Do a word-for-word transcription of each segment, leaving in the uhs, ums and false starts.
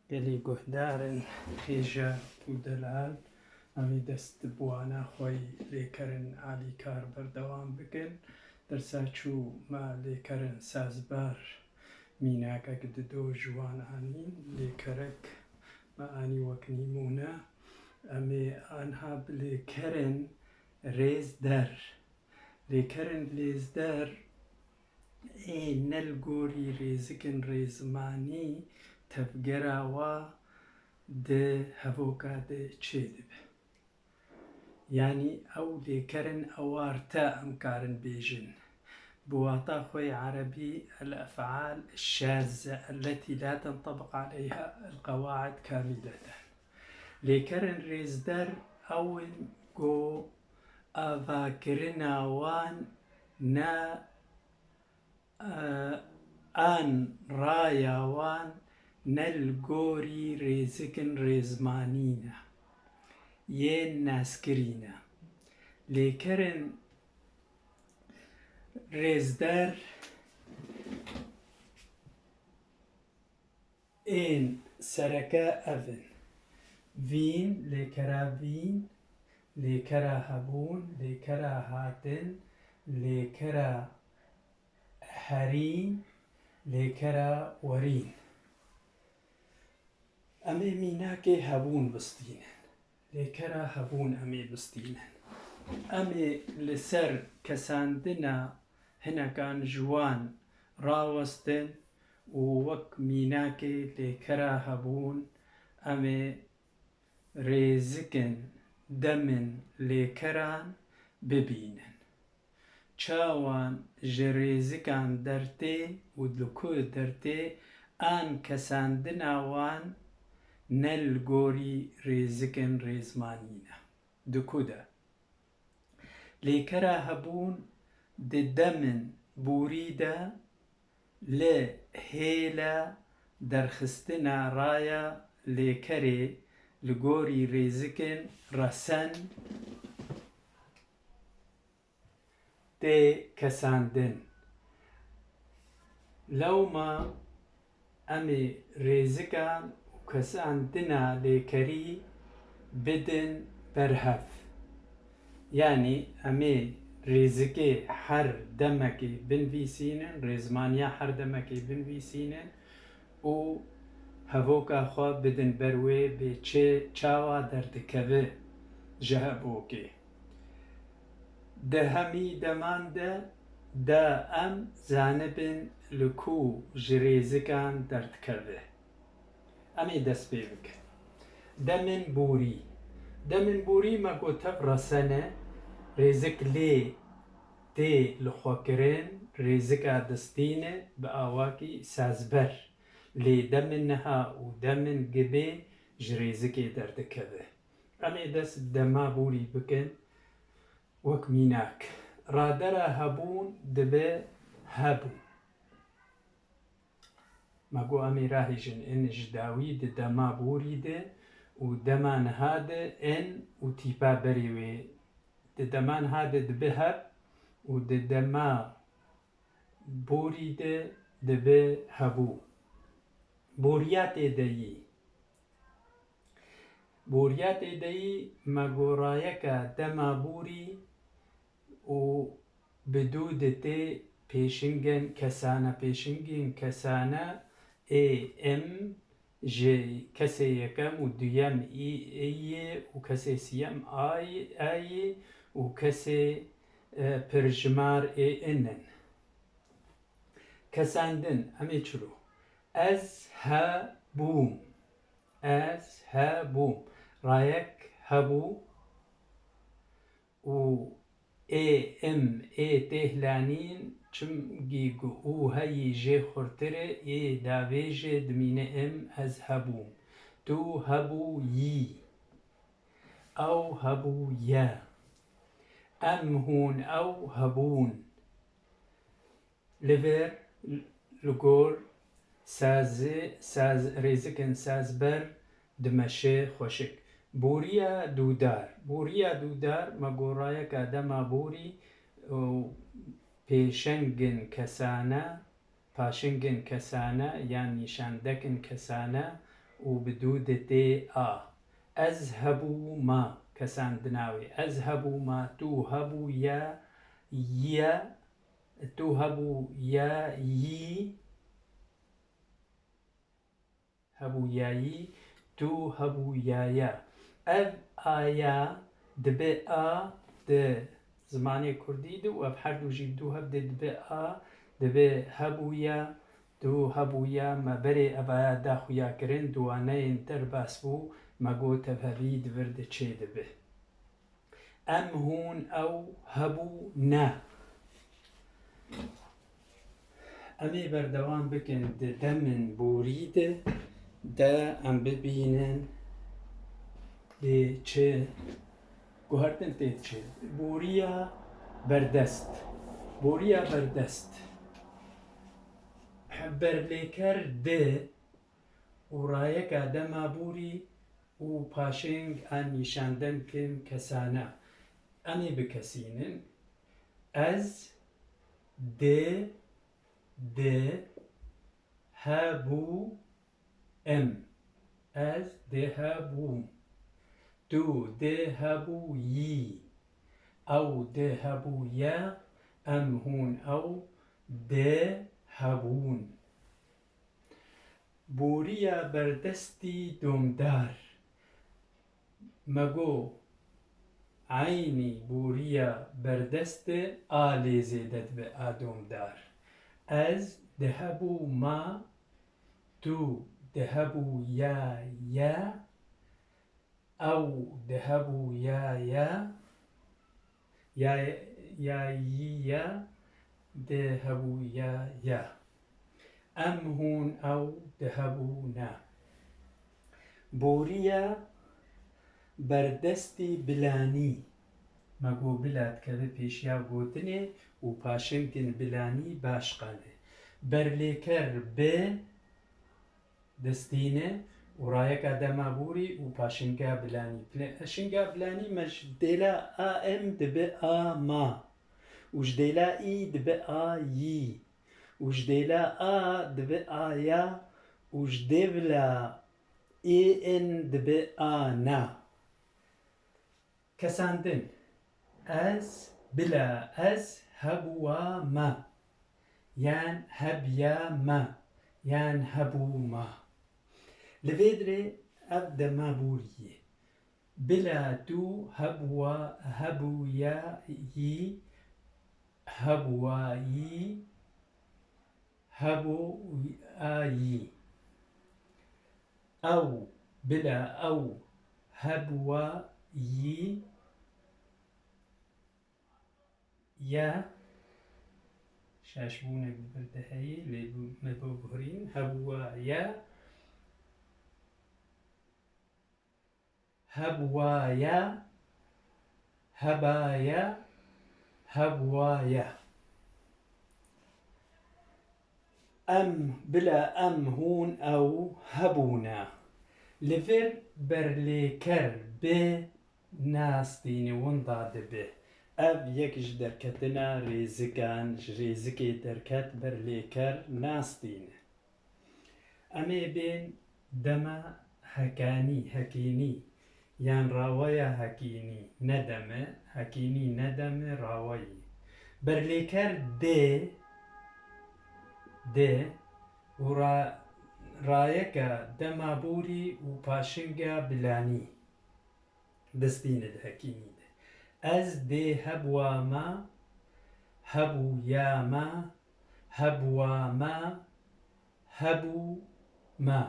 Gelî guhdarin, hêja û delal, em ê dest bi wana xwe yî lêkerin alîkar berdewam bikin. Dersa çû me lêkerin sazber mînakek dido ji wan anîn, lêkerek me anî wek nîmûne. Em ê anha bi lêkerin rêzder. Lêkerin lêzder ê ne li gorî rêzikin rêzmanî tevgera wa di hevoka de çêdibe. Yanî ew lêkerin ewarte em karin bêjin. Bi wata xwe yê erebî, الأفعال الشاذة التي لا تنطبق عليها القواعد كاملة. Lêkerên rêzder ew in ku avakirina wan ne, e, an raya wan ne li gorî rêzikin rêzmanî ne, yên naskirî ne. Lêkerên rêzder ên sereke ev in: vîn, lêkera vîn, lêkera hebûn, lêkera hatin, lêkera herîn, lêkera werîn. Em ê mînakê hebûn bistînin. Lêkera hebûn em ê bistînin. Em ê li ser kesandina hinekan ji wan rawestin û wek mînakê lêkera hebûn em ê rêzikin demên lêkeran bibînin. Çawan ji rêzikan dertê û li ku dertê an kesandina wan ne li gorî rêzikin rêzmanî ne. Di ku de? Lêkera hebûn di demên borî de li hêla derxistina raya lêkerê li gorî rêzikin resen tê kesandin. Lewma em ê rêzikan û kesandina lêkerî bidin berhev. Yanî em ê rêzikê her demekê binivîsînin, rêzmaniya her demekê binivîsînin û hevoka xwe bidin ber wê bê çi çawa derdikeve ji hevokê. Di hemî deman de, da em zanibin li ku ji rêzikan derdikeve. Em ê dest pê bikin. Demên borî. Demên borî me got tev resen e, rêzik lê tê lixwekirin, rêzika distîne bi awakî sazber. Lê demên niha û demên gibê ji rêzikê derdikeve. Em ê dest dema borî bikin. Wek mînak, radera hebûn dibe hebû. Me got em ê rahêjin in ji dawî di dema borî de û dema niha de in û tîpa berê wê. Di dema niha de dibe heb û di dema borî de dibe hebû. Boriya têdeyî. Boriya têdeyî me got rayeka dema borî û bi dû ditê pêşingên kesane. Pêşingên kesane ê, im, ji kesê yekem û duyem î, ê yê û kesê siyem a yê, a yê û kesê, e, pirjimar ê in in. Kesandin, em ê çilo. Ez hebûm. Ez hebûm. Rayek hebû û ê, im, ê tê hilanîn, çimkî ku û heyî jê xurtir e, ê davê jê dimîne im, ez hebûm. Tu hebûyî. Ew hebûye. Em hûn, ew hebûn. Li vir, li gor, sazê, saz, rêzikin sazber dimeşe xweşik. Boriya dûdar. Boriya dûdar, me got rayeka dema borî û pêşengin kesane, paşingin kesane yan nîşandekin kesane û bi dû ditê a. Ez hebû ma, kesandina wê. Ez hebû ma, tu hebû ye, ye, tu hebû ye, yî, hebûyayî, tu hebûyaya. Ev aya dibe a di zimanê kurdî de û ev her du jî bi dû hev de dibe a, dibe hebûya, tu hebûya, me berê ev aya da xuya kirin, di waneyên derbas bû, me got ev hevî di vir de çêdibe. Em, hûn, ew, hebû, ne. Em ê berdewam bikin di demên borî de, de em bibînin dê çi guhertin tê diçe. Boriya berdest. Boriya berdest. Berlêker di û rayeka dema borî û paşing a nîşandenkin kesana. Em ê bikesînin. Ez, dê, dê, hebû, im. Ez dê hebûm. Tu dê hebûyî. Ew dê hebûye. Em, hûn, ew dê hebûn. Boriya berdestî domdar. Me got, eynî boriya berdest e, a lê zêde dibe a domdar. Ez dihebû ma, tu dihebû ya ye, ew dihebû ya ye, ya, ya yî ye, dihebû ya ye. Em, hûn, ew dihebûne. Boriya berdestî bilanî. Me got bila dikeve pêşiya gotinê û paşingin bilanî baş qane. Berlêker bi distîne û rayeka dema borî û paşinga bilanî. Pile-, paşinga bilanî me ji dêla a em dibe a ma û ji dêla î dibe a yî û ji dêla a dibe a ya û ji dêvla ê in dibe a na. Kesandin. Ez, bila ez hebûa me, yan hebya me, yan hebû me. Li vê dirê ev dema borî ye. Bila tu hebûa, hebûya yî, hebûa yî, hebû a yî. Ew, bila ew hebûa yî ye. Şaşbûnek bi vir de heye, lê bi-, me biguherîn. Hebûa ye. Hebûa ye, heba ye, hebûa ye. Em, bila em, hûn, ew hebûne. Li vir berlêker bi nastîne winda dibe. Ev yek ji derketina rêzikan, ji rêzikê derket berlêker nastîne. Em ê bên dema hekanî, hekînî, yan rawaya hekînî, ne deme, hekînî ne deme, rawayî. Berlêker dê, dê û ra-, rayeke dema borî û paşinga bilanî. Distîne di hekînî de. Ez dê hebûa me, hebûya me, hebûa me, hebû me.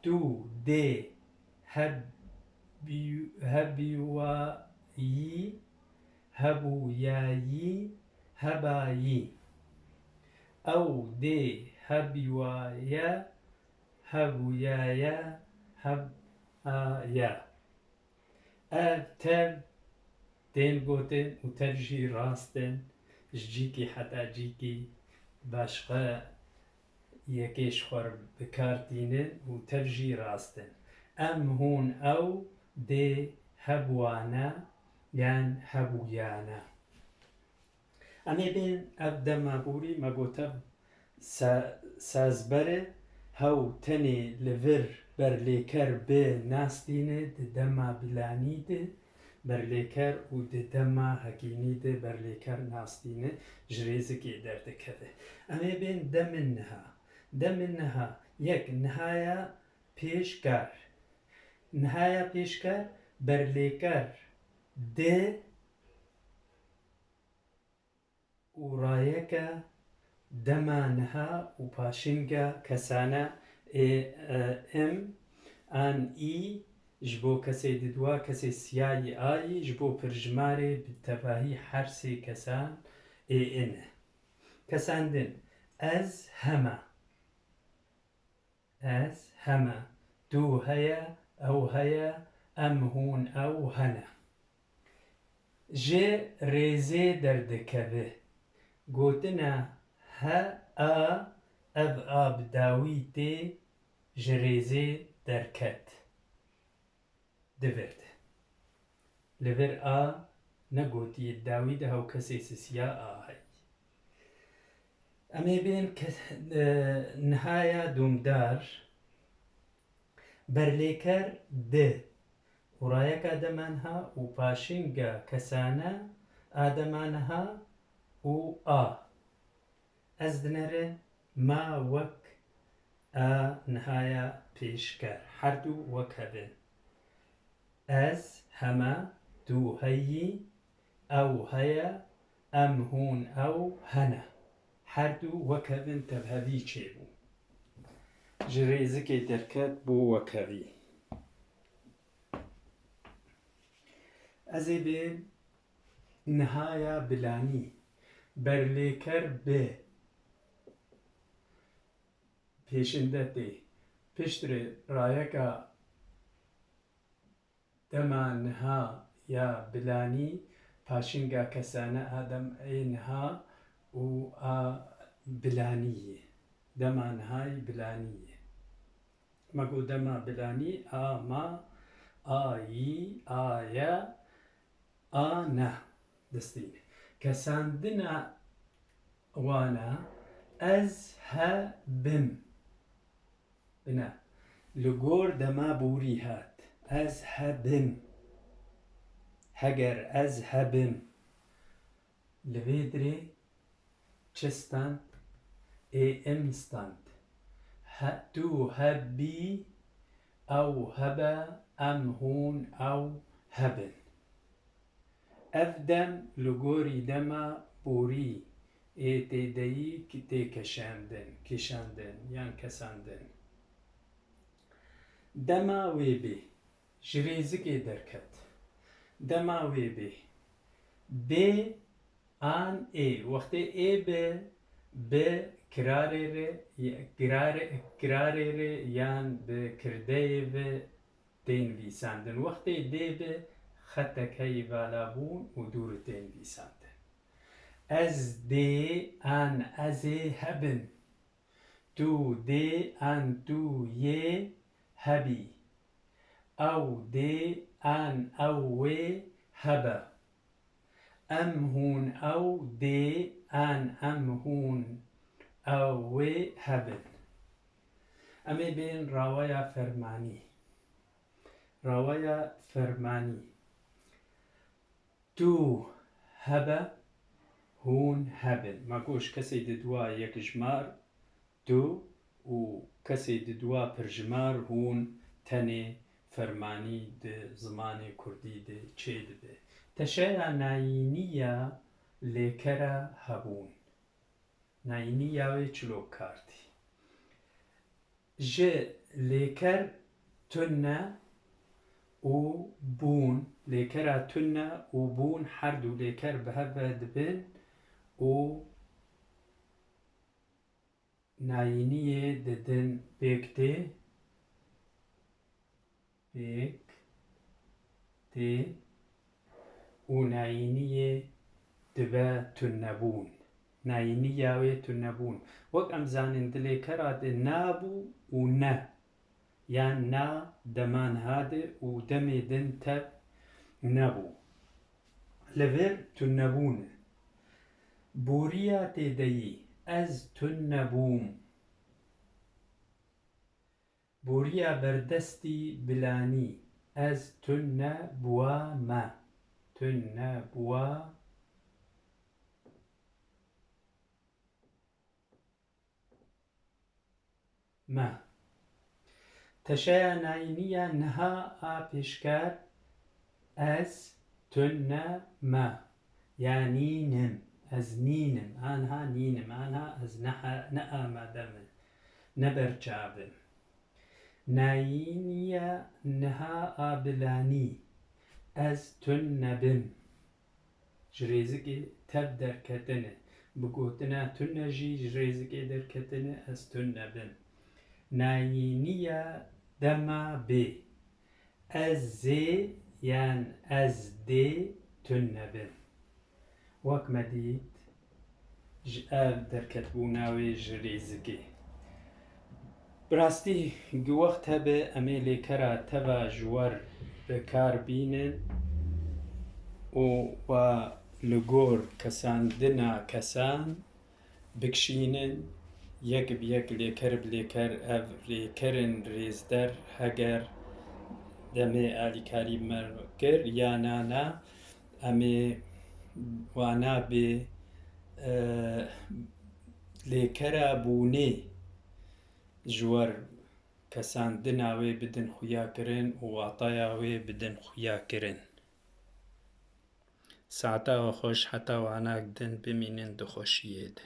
Tu dê hebî-, hebîwayî, hebûyayî, hebayî. Ew dê hebîwaye, hebûyaye, hebaye. Ev tev tên gotin û tev jî rast in. Ji cîkî heta cîkî başqe yekê ji xwe re bi kar tînin û tev jî rast in. Em, hûn, ew dê hebûane yan hebûyane. Em ê bên ev dema borî me got ev sa-, sazber e, Hew tenê li vir berlêker bi nastîne di dema bilanî de berlêker û di dema hekînî de berlêker nastîne ji rêzikê derdikeve. Em ê bên demên niha. Demên niha, yek, nihaya pêşkar. Nihaya pêşkar berlêker di û rayeke dema niha û paşînga kesane ê, e, im, an, î, ji bo kesê didwa, kesê siyayî, ayî, ji bo pirjimarê bi tevahî her sê kesan ê in e. Kesandin, ez heme. Ez heme. Tu heye, ew heye, em hûn, ew hene. Ji rêzê derdikeve. Gotina he, a, ev a bi dawî tê, ji rêzê derket. Di vir de. Li vir a negotiyê, di dawî de hew kesê sisiya a heyî. Em ê bên ke-, e, nihaya domdar, berlêker di û rayeka dema niha û paşînga kesane a dema niha û a. Ez dinere ma wek a nihaya pêşker. Her du wek hev in. Ez heme, tu heyî, ew heye, em hûn, ew hene. Her du wek hev in, tevhevî çêbû. Ji rêzikê derket bû wekhevî. Ez ê bêm nihaya bilanî. Berlêker bi pêşinde tê. Piştre rayeka dema niha ya bilanî, paşînga kesane a dem ê niha û a bilanî ye. Dema nihayî bilanî ye. Me got dema bilanî, a, ma, a, yî, a, ye, a, ne. Distîne. Kesandina wana, ez he bim. Bine. Li gor dema borî hat. Ez he bim. Heger ez he bim. Li vê dirê çi stand? Ê im stand. He, tu hebî, ew hebe, em hûn, ew hebin. Ev dem li gorî dema borî ê têdeyî ki-, tê keşandin, kişandin yan kesandin. Dema wê bê, ji rêzikê derket. Dema wê bê. Dê an ê. Wextê ê bi, bi kirarê re, ye-, kirarê, kirarê re yan bi kirdeyê ve tê nivîsandin. Wextê dê bi xetek heyî vala bûn û dûr tê nivîsandin. Ez dê an ez ê hebim. Tu dê an tu yê hebî. Ew dê an ew wê hebe. Em hûn ew dê an em hûn ew wê hebin. Em ê bên rawaya fermanî. Rawaya fermanî. Tu hebe, hûn hebin. Me got ji kesê didwa yekjimar tu û kesê didwa pirjimar hûn tenê fermanî di zimanê kurdî de çêdibe. Teşeya nayîniya lêkera hebûn. Nayîniya wê çilok kartî. Ji lêker tune û bûn, lêkera tune û bûn her du lêker bi hev ve dibin û nayîniyê didin pêk tê, pêk tê û nayîniyê dibe tunebûn. Nayîniya wê tunebûn. Wek em zanin di lêkera de nabû û ne. Yan na dema niha de û demê din tev nebû. Li vir tunebûn e. Boriya têdeyî, ez tune bûm. Boriya berdestî bilanî. Ez tune buwa me. Tune buwa me. Teşeya nayîniya niha a pêşker ez tune me. Ya nînim. Ez nînim. Anha nînim. Anha ez neha, neamade me. Ne berçav im. Nayîniya niha a bilanî. Ez tune bim. Ji rêzikê tev derketine. Bi gotina tune jî ji rêzikê derketine, ez tune bim. Nayîniya dema bê. Ez zê yan ez dê tune bim. Wek me dît, ji ev derketbûna wê ji rêzikê. Bi rastî gi wext hebe em ê lêkera teva ji wer bi kar bînin û wa li gor kesandina kesan bikişînin, yek bi yek, lêker bi lêker, ev lêkerên rêzder heger demê alîkarî me kir ya na na, em ê wana bê, e, lêkera bûnê ji wer kesandina wê bidin xuyakirin û wataya wê bidin xuyakirin. Saeta we xweş, heta wanak din bimînin di xweşiyê de.